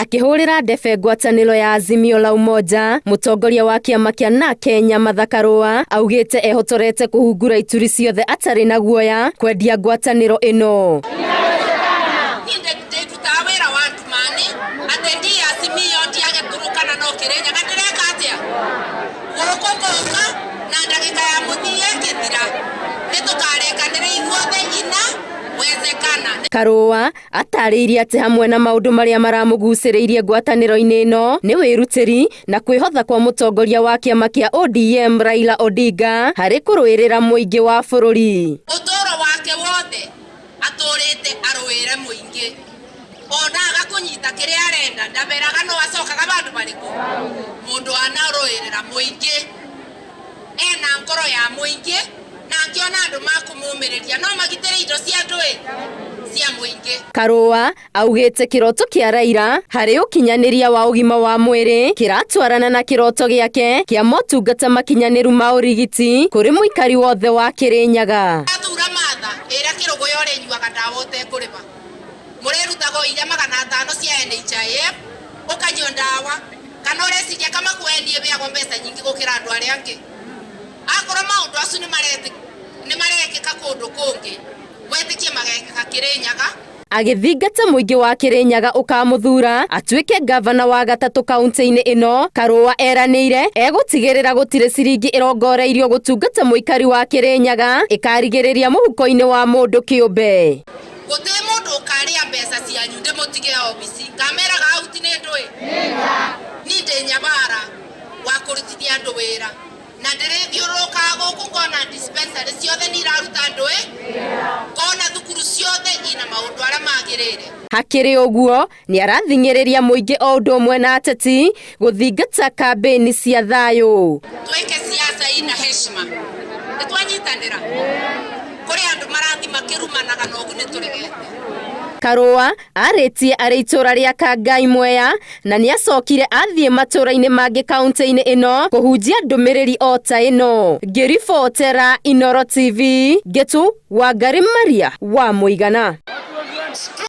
Akĩhũrĩra ndebe ngwatanĩro ya Azimio la Umoja, mũtongoria wa kĩama kĩa na Kenya Martha Karua augĩte ehotorete kũhungura ituri ciothe atarĩ na guoya kwendia ngwatanĩro ĩno. Niĩ ndĩndutaga wĩra wa ndumani atĩ ndi Azimio ndiage Turukana no Kĩrĩnyaga ndĩreka atĩa gũkũ ngũka na ndagĩka ya mũthia ĩngĩthira nĩ tũkarĩkanĩra ithuothe ina wezekana. Karua atarĩirie atĩ hamwe na maũndũ marĩa maramũgucĩrĩirie ngwatanĩro-inĩ ĩno nĩ wĩrutĩri na kwĩhotha kwa mũtongoria wa kĩama kĩa ODM Raila Odinga harĩ kũrũĩrĩra mũingĩ wa bũrũri. Ũtũũro wake wothe atũrĩte arũĩre mũingĩ, ona aga kũnyita kĩrĩa arenda ndameraga no acokaga bandũ marĩkũ. Mũndũ anarũĩrĩra mũingĩ ena ngoro ya mũingĩ na angĩona andũ makũmũmĩrĩria no magitĩre indo cia andũ cia mũingĩ. Karua augĩte kĩroto kĩa Raila harĩ ũkinyanĩria wa ũgima wa mwĩrĩ kĩratwarana na kĩroto gĩake kĩa motungata makinyanĩru ma ũrigiti kũrĩ mũikari wothe wa Kĩrĩnyaga. Athura Martha ĩrĩa kĩrũgũya ũrĩnyuaga ndawa ũtekũrĩha, mũrĩrutaga o iria 500 cia NHIF ũkanyua ndawa, kana ũreciria kama kwendie bĩagwo mbeca nyingĩ gũkĩra andũ arĩa angĩ. Akorwo maũndũ acu nĩ marekĩka kũndũ kũngĩ, wetĩkie magekĩka Kĩrĩnyaga. Agĩthingata mũingĩ wa Kĩrĩnyaga ũkamũthura atuĩke ngavana wa gatatũ kaunti-inĩ ĩno, Karua eranĩire egũtigĩrĩra gũtirĩ ciringi ĩrongoreirio gũtungata mũikari wa Kĩrĩnyaga ĩkarigĩrĩria mũhuko-inĩ wa mũndũ kĩũmbe. Gũtirĩ mũndũ ũkarĩa mbeca cianyu ndĩmũtige obici ngameraga auti nĩ ndũĩ ni ndĩ nyabara wa kũrutithia andũ wĩra na ndĩrĩthiũrũrũkaga gũkũ ngona dispensary ciothe nĩ iraruta andũ ngona thukuru ciothe ina maũndũ arĩa magĩrĩire. Hakĩrĩ ũguo nĩ arathing'ĩrĩria mũingĩ o ũndũ ũmwe na ateti gũthingata kambĩini cia thayũ. Twĩke siasa ina heshima, nĩ twanyitanĩra kũrĩ andũ marathi makĩrumanaga na ũguo nĩ tũregete. Karua arĩtie arĩ itũra rĩa Kangai Mwea na nĩ acokire athiĩ matũra-inĩ mangĩ kaunti-inĩ ĩno kũhunjia ndũmĩrĩri o ta ĩno. Ngĩribotera Inoro TV, Ngetu Wangari Maria wa Mũigana.